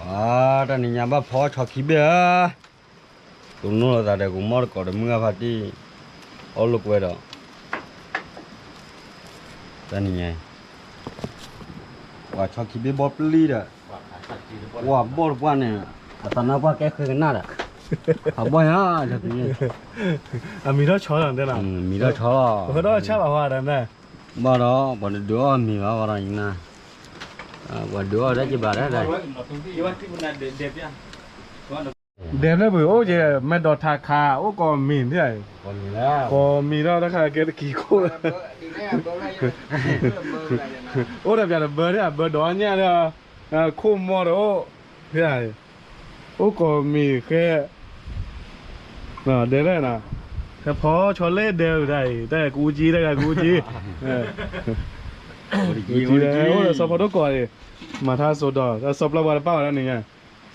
အါ, တၢ်နံၤညါဘၣ်ဖီဆီခံဘ့ၣ်ဧါ, တိၢ်နီၣ်လိာ်သးဒီးကမီၣ်တကိးဒီးမုၢ်ဂၢ်ဖါတံၢ်, အီၣ်လိာ်ကွဲဒီး, တၢ်နံၤညါ, ပှၤဆီခံဘ့ၣ်ဘီၣ်ပျံၤဒီး, ပှၤဘီၣ်တပှၢ်န့ၣ်, အသးနါပှၢ်ကဲဃဲကနၣ်ဒီး, အဘီၣ်ညါ, အမံၤထီၣ်ဆီလီၤတဲလီၤ, မံၤထီၣ်ဆီလီၤ, ပဃဲဒီးဆၣ်လီၤဟါဒီး, ဘၣ်ဒီး ပှၤတဒုးအီၣ်မံၤဘၣ်ဝဲဒီးနၤ, ပှၤဒုးအီၣ်တၢ်ကဘၣ်ဒၣ်ဒၣ် ဒဲဖျၢၣ်ပှ့ၤအိၣ်က့ၤ မဲာ်ဒိးထးခး အိၣ်ကိးမံၤဒၣ်, ကိးမံၤဒီးတၢ်ခါကဲတကံၤခိၣ်, အိၣ်ဒီးပၠးတဘၢဒၣ် ဘၢဒီးညၣ်ဒီး, ခိၣ်မီၤဒီးအိၣ်, အိၣ်ကိးမံၤဃဲ, ဒဲလဲၣ်နီၤ, ဟဲဖီဆီလ့ဒဲဝဲဒၣ်အံၤ တၢ်ကအူကၠံ တၢ်ကအူကၠံ, အိၣ်ဒီးစီၤဖီဒိၣ်ကိးအံၤ, မၤထါစိၤဒီး စီၤပျၢ်ဝါတပၢ်ဝဲဒၣ်န့ၣ်ညါ,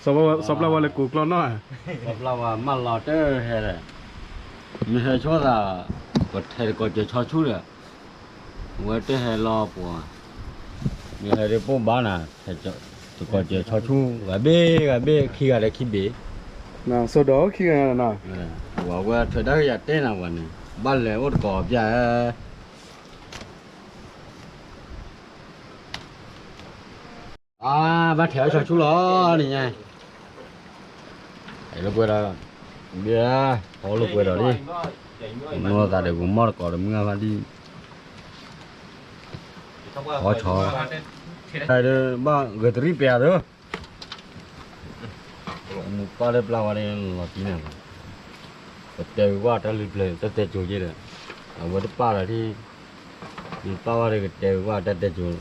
စီၤပျၢ်ဝါလၢကိးကျီၢ်နီၣ်, စီၤပျၢ်ဝါမၢလီၤတဟဲဒီး, မ့ၢ်ဟဲဆိသး, ပထဲတကိးစၢၤဆီဆူၣ်ဒီး, အဝဲတဟဲလီၤပှၤ, မ့ၢ်ဟဲဒ်ပိၢ်ဘါနၤ, တကိးစၢၤဆီဆူၣ် ဂၤဘ့ၣ်ဂၤဘ့ၣ် ခံဂၤဒီးခံဘ့ၣ်, စိၤဒီးခံဂၤ, ပှၤဝဲထွဲဒၣ်ကယၤတဲနၤပှၤန့ၣ်, ဘၣ်လဲၤအိၣ်တကိးပၠးဧၢ အါ, ဘၣ်ထဲးအီၣ်ဆီဆူၣ်လီၤန့ၣ်ညါ, လိာ်ကွဲဒီး, ဘၣ်, ဖီလိာ်ကွဲဒီးလံ, နီၢ်သးဒီးကမီၣ်တကိးဒီးမုၢ်ဂၢ်ဖါတံၢ်, ဖီဆီ, ဘၣ်ဂဲၤတရံးပျးသၢ မူပၢ်လၢပျၢ်ဝဲဒၣ်လီၤတံၢ်န့ၣ်, ပတဲဝံၤကွၢ်တၢ်လုၢ်ပျၢၤ တၢ်တဲကိၤက့ဒီး, အဝဲတပာ်လီၤထံၣ်, မူပၢ်ဝဲဒၣ်ကတဲဝံၤကွၢ်တၢ်တဲကိၤ,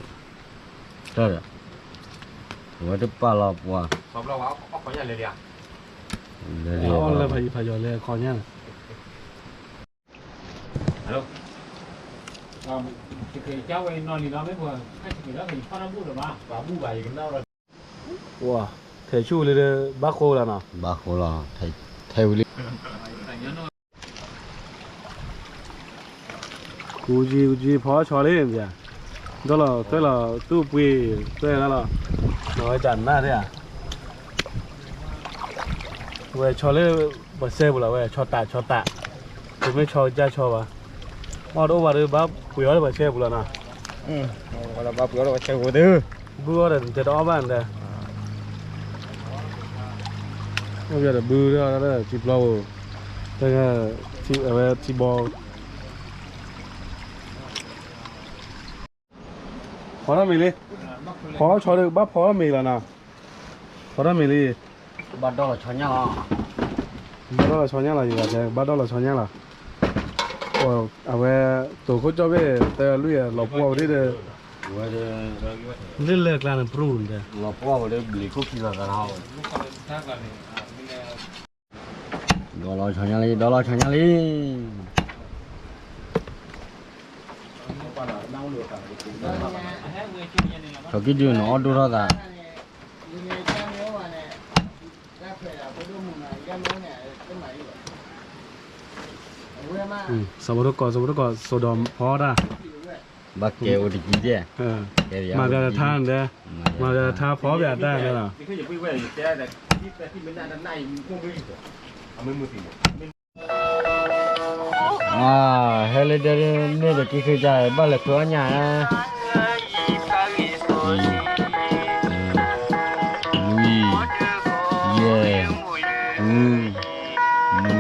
တၢ်ဒီး, အဝဲတပာ်လီၤပှၤ, လဲၤလီၤလၢဖးယံၤဖးယီၤလဲၤခီညါန့ၣ် ထဲဆူၣ်လၢဘၣ်ဃိလီၤနီၤ, ကူကံကူကံဖီဆီလံ, ဒီလီၤသွဲၣ်လီၤသူၣ်ပှ့ၤသွဲၣ်နၤလီၤ, လီၤဝဲတၢ်နါသ့ဧါ, ဝဲဆီလၢ ပှၤစဲပူၤလီၤဝဲ ဆီတးဆီတး, ပမ့ၢ်ဆီကစၢ်ဆီဘၣ်, မ့ၢ်တအိၣ်ဘၣ်ဒီး ဘၣ်ပှ့ၤအီၤလၢပှၤစဲပူၤလီၤနီၤ, ဘၣ်ပှ့ၤအီၤလၢပှၤစဲပူၤ, ဘုအီၤဒီး နတဲတအီၣ်ဘၣ်နတဲ, အိၣ်ယၤဒီးဘုဒီး ထံပျီဧိၤ, အဝဲထံဘီ ဖီထီၣ်မ့ၤလံ, ဖီဆီဒီး ဘၣ်ဖီထီၣ်မ့ၤလီၤနီၤ, ဖီထီၣ်မ့ၤလံ, ဘၣ်ဒီလီၤဆီညၣ်လီၤ, ဘၣ်ဒီလီၤဆီညၣ်လီၤ, ယဘၣ်ဒီလီၤဆီညၣ်လီၤ, အဝဲ တိၤခိၣ်ကၠီၣ်ဘ့ၣ် တၢ်လွံၢ် လီၤပှီၢ်ဝဲဒၣ်ဒီး, လၢလၢကျါန့ၣ် ပြူၢ်န့ၣ်, လီၤပှီၢ်ဝဲဒၣ်ဘျံးခိၣ်ခံလီၤသးနီၤ ဒီလီၤဆီညါလံ ဒီလီၤဆီညါလံ, ထီၣ်ကံၢ်ဒုးန့ၣ်အီၣ်ဒိၣ်ထီၣ်သး, စီၤပီတကိး စီၤပီတကိး စိဒီးဖီတၢ်, ဘၣ်ကဲအိၣ်တကံၢ်, မၤပျးတထါန့ၣ်, မၤပျးတထါဖီပျးတၢ်န့ၣ်လီၤ. ဟဲလၢဒဲန့ၣ်ဒီးက့ၤဃ့ကါ ဘၣ်လဲၤခွဲးအီၣ်ညၣ်ဧါ, နွံ, ယဲၢ်, ဃု, နွံ, နွံ,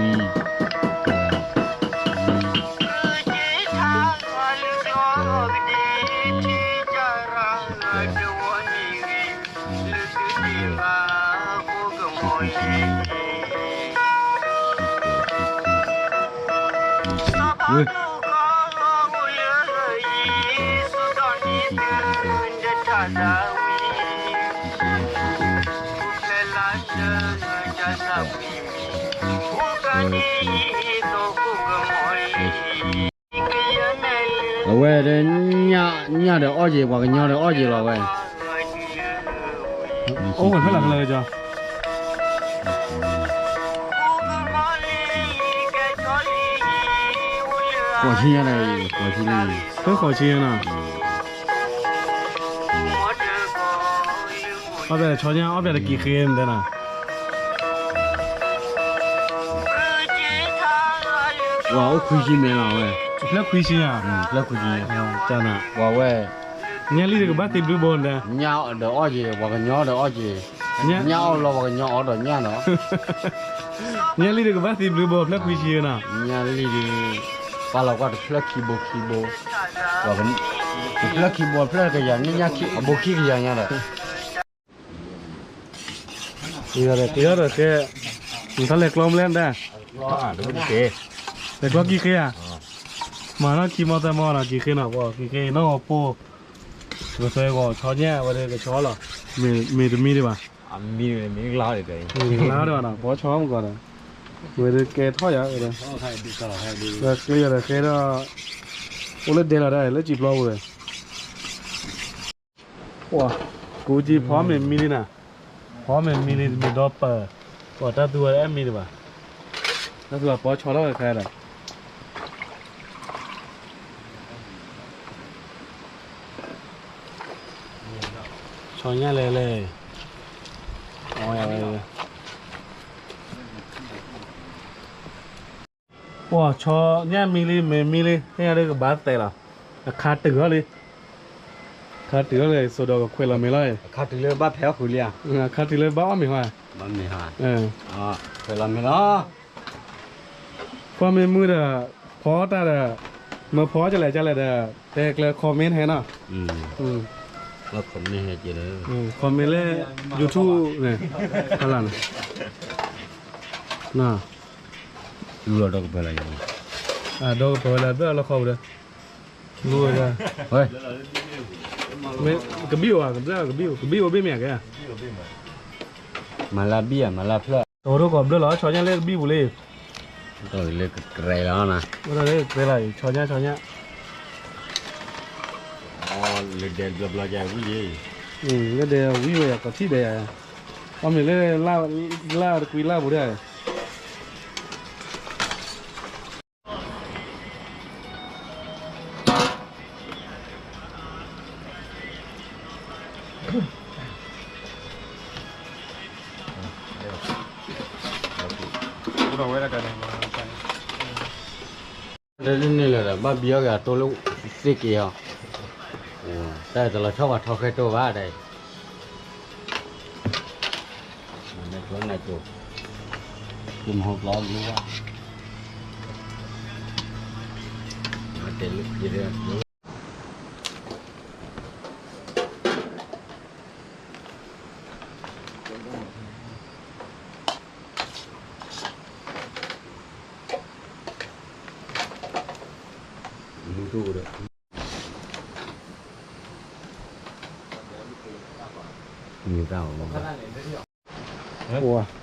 အဝဲဒၣ် ညၣ်ဒီးအီၣ်က့ၤ ပှၤကညီဒီးအီၣ်က့ၤလီၤဝဲ, အိၣ်ဝဲဖဲလဲၣ်ဖဲလဲၣ်ကၠီ, ဃိးဆံညါန့ၣ်, ဃိးဆံလံ, ဖဲဃိးဆံညါနီၤ. အီၣ်ပျဲၢ်တဆီညါ အီၣ်ပျဲၢ်တကံၢ်ဃ့မတဲနၤ, ဝၤအိၣ်ခွံဆံမဲလီၤဝဲ, ဖျၢၣ်ခွံဆံဧါ, ဖျၢၣ်ခွံဆံ, ကနၤ, ဝၤဝဲ, ညၣ်လံၢ်တကဘၣ်သံဘျုးဘိဒီး, ညၣ်ဒီးအီၣ်က့ၤ ပှၤကညီဒီးအီၣ်က့ၤ, ညၣ်အီၣ်လီၤ ပှၤကညီအီၣ်ဒီးညၣ်ဒီး ညၣ်လံၢ်တကဘၣ်သံဘျုးဘိ ဖျၢၣ်ခွံဆံနၤ, ညၣ်လံၢ်ဒုး, ပာ်လီၤကွၢ်တဖျၢၣ်ခံဘိခံဘိ, တဖျၢၣ်ခံဘိဖျၢၣ်ကယၤညၣ် အဘိခံကယၤညါဒီး, က့ၤဒီးက့ၤဒီးကဲ, နထီၣ်လဲၤကျီမလဲၣ်ဒၣ်, လဲၤကျီကံၢ်ဃ့ဧါ, မၤနီၢ်ခံမီၢ်သၢမီၢ်နီၤ ကံၢ်ဃ့နီၤ ပှၤကံၢ်ဃ့နီၢ်ဂီၤပိၢ်, ပသွဲဂီၤဆီညၣ်ဝဲဒၣ်ကဆီလီၤ, မ့ၢ်တမံၤဒံးဘၣ် မ့ၢ်လါဒံးဘၣ်နီၤ ပှၤဆီမုၢ်ကီးဒီး, ဝဲဒၣ်ကဲထီၣ်ယၤဝဲဒၣ်, ဒီးကျ့ယၤဒီးဃဲဒီး, အိၣ်လၢဒဲလီၤဒၣ်လၢစံာ်ပျီပူၤဝဲ, ပှၤကူကံဖီမ့ၢ်မံလံနၤ, ဖီမ့ၢ်မံလံတမ့ၢ်ဒီပၢၢ်, ပှၤတၢ်သူဝဲဒၣ်အဲၣ်မံတဘၣ်, တၢ်သူဝဲပှၤဆီထီၣ်ဝဲခါဒီး ဆီညၣ်လဲၣ်လဲၣ်, ပှၤဆီညၣ်မံလံ မ့ၢ်မံလံ ဟဲညါဒ်ကဘၣ်သဲးလီၤ, အခါတုၤထီၣ်လံ, အခါတုၤထီၣ်လံ စိဒီးကခွဲးလီၤမ့ၤလီၤ, အခါတုၤလၢဘၣ်ဖဲအီၣ်ဃုာ်လံဧါ, အခါတုၤလၢဘၣ်အီၣ်မ့ၤဟီ, ခွဲးလီၤမ့ၤလီၤ ကွၢ်မ့ၢ်မုၢ်ဒီး, ဖီတၢ်ဒီး, မ့ၢ်ဖီကလဲၣ်ကလဲၣ်ဒီး, တဲကျၢၤ comment ဟဲနီၤ, comment လၢ YouTube န့ၣ်, ဖလၢ်န့ၣ်, ဒီးကပၢၤလၢဘျၢၣ်လီၤခီပူၤဒီး, လူဝဲဒၣ်, ကဘံၣ်အိၣ်, ကဘံၣ်အိၣ်ဘ့ၣ်မ့ၢ်ဧါကဲ, မၤလၢဘံၣ်ဧါ မၤလၢဖျၢၣ်, တဝဲဒိၣ်ကီးဘျၢၣ်လီၤ ဆီညၣ်လၢကဘံၣ်ပူၤလံ, လၢကရဲလီၤ, ကရဲလီၤ ဆီညၣ် ဆီညၣ် လၢဒဲဘျီဘျီယၤဝံၣ်ယဲ, လၢဒဲဝံၣ်ဝဲယၤ ကီးထံၣ်ဒဲးယၤ, အီၣ်မ့ၤလၢ လၢတကွံလၢပူၤဒၣ်, လၢန့ၣ်လၢၤဒီး ဘၣ်ဘံအီၣ်က့ၤအတိၢ်လၢသ့ၣ်က့ၤအီၤ, တၢ်တလီၤဆီပှၤထီၣ်ဃဲတိၢ်ဘၣ်ဒၣ်အံၤ, ကမဟိဘျီဘျီဘၣ်, တဲလၢ မ့ၢ်တၢ်အီၤ,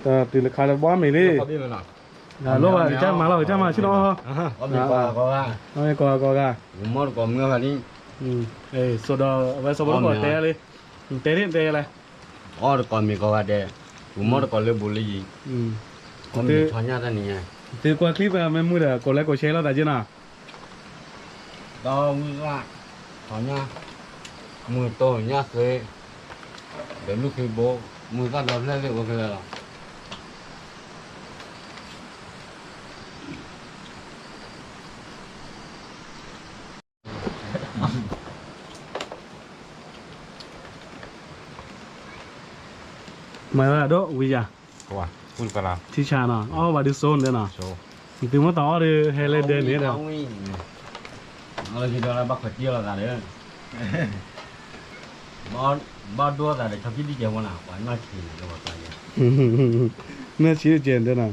တတုၤလၢခါလၢဘီမ့ၤလံ, လိၣ်ဘၣ်ကစၢ်မၤလီၤ ကစၢ်မၤဆ့ၣ်နီၤ, ကိးဂၤကိးဂၤ, စိဒီးအဝဲစီဖိတကိးတဲလံ, တဲန့ၣ်တဲလဲၣ်, အီၣ်တကိးမ့ၤကိးဂၤဒဲး, ပမီၢ်တကိးလၢဘူးလၢယံၤ, မ့ၢ်ဆီညၣ်တၢ်နံၤညါ, သုကွၢ်ချံပမ့ၢ်မုာ်ဒီး ကိးလဲကိးဆဲးလိာ်သးက့နီၤ ဒီးဝံသၣ်, ထီၣ်ညၣ်, မုၢ်တိၢ်ညၣ်ဃ့, ဒီးလူၢ်ဃ့ဘိ, မုၢ်သၣ်ဒီဖျၢၣ်သ့ၣ်အိၣ်ခဲလၢာ်လီၤ. မၤဒိၣ်ဝံယၤ, ထံဆါနီၤ အီၣ်ဘၣ်ဒုးစိန့ၣ်နီၤ, သုမ့ၢ်တအီၣ်ဒီးဟဲလၢဒဲန့ၣ်ဒီး, ဘၣ်ဒိၣ်သးဒီး ပှၤနီၢ်ဆံးန့ၣ်လီၤ, နီၢ်ဆံးတကဲးန့ၣ်ဒီးနီၤ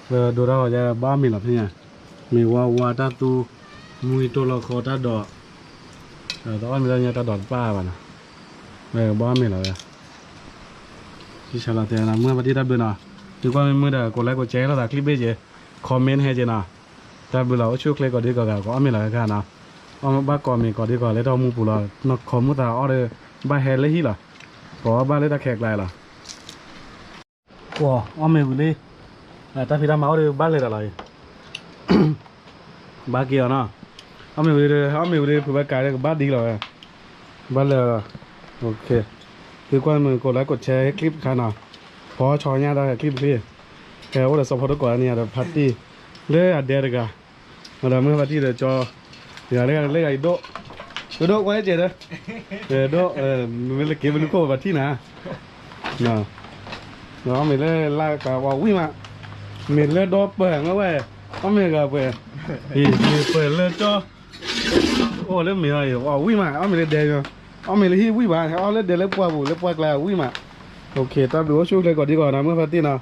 ပဒိးတၢ်ဂီၤယါဘၣ်မ့ၤလီၤဖဲညါ, မ့ၢ်ဝါဝါတၢ်သူ, မုၢ်တိၢ်လီၤခီတၢ်ဒိး, တအီၣ်မ့ၤတၢ်ညါတၢ်ဒိးတပၣ်ဘၣ်နီၤ, ဘၣ်မ့ၤလီၤဝဲ, ထံဆါလီၤတဲနီၤ မုၢ်ဘၣ်တံၢ်တၢ်ဘျုးနီၤ, သုကွၢ်မ့ၢ်မုာ်ဒီး ကိးလဲကိးဆဲးလိာ်သးချံဘ့ၣ်က့ၤ, comment ဟဲက့ၤနီၤ, တၢ်ဘျုးလီၤ အိၣ်ဆူၣ်အိၣ်ချ့ကိးဒံကိးဂၤ ကအီၣ်မ့ၤလီၤခါနီၤ, အီၣ်ဘၣ်ကိးမ့ၤကိးဒံကိးဂၤလၢတၢ်မူပူၤလီၤ, နီၢ်ခိမုၢ်သးအီၣ်ဒီး, ဘၣ်ဟဲလၢဟံၣ်လီၤ, ကိးဘၣ်လၢတၢ်ခဲးကျါလီၤ. ကွၢ် အီၣ်မ့ၤဝံၤလံ, တၢ်ဖံးတၢ်မၤအိၣ်ဒီးဘၣ်လဲၤဒီးလီၤအံၤ, ဘၣ်က့ၤအီၤနီၤ, အီၣ်မ့ၤဝံၤဒီး အီၣ်မ့ၤဝံၤဒီး ဖုးဘၣ်ကးဒီးကဘၣ်ဒံလီၤဝဲ, ဘၣ်လၢာ်, သုကွၢ်မုာ်ကိးလၢကိးဆဲး clip တခါနီၤ, ဖီဆီညါဒီး clip တချံ, ကဲအိၣ်ဒီးစီၤဖီတကိးန့ၣ်ဒီး ဖါတံၢ် လၢအဒဲတဂၤ, ဒီးမုၢ်ဖါတံၢ်ဒီးကၠီ, တဂၤလၢဂၤလၢဂၤအံၤဒိၣ်, ဒိၣ်ကွၢ်ကဲဒီး, ဒိၣ်, မ့ၢ်လၢက့ၤပလူခိၣ်ပဖါတံၢ်နၤ, အီၣ်မ့ၤလၢလၢကဝံၣ်မး, မ့ၢ်လၢဒီပၢၢ်မ့ၢ်ဝဲ, အီၣ်မ့ၤဂၤပှဲၤ, မ့ၢ်ပၢၢ်လၢကၠီ အိၣ်လၢမ့ၢ်အီၤအံၤ အီၣ်ဝံၣ်မး အီၣ်မ့ၤလၢဒဲ, အီၣ်မ့ၤလၢဟံၣ်ဝံၣ်ဘၣ် အီၣ်လၢဒဲလၢပှၢ်ပူၤ လၢပှၢ်ကျါဝံၣ်မး, တၢ်ဘျုးအိၣ်ဆူၣ်ချ့ကိးဒံကိးဂၤနီၤ မုၢ်ဖါတံၢ်နီၤ,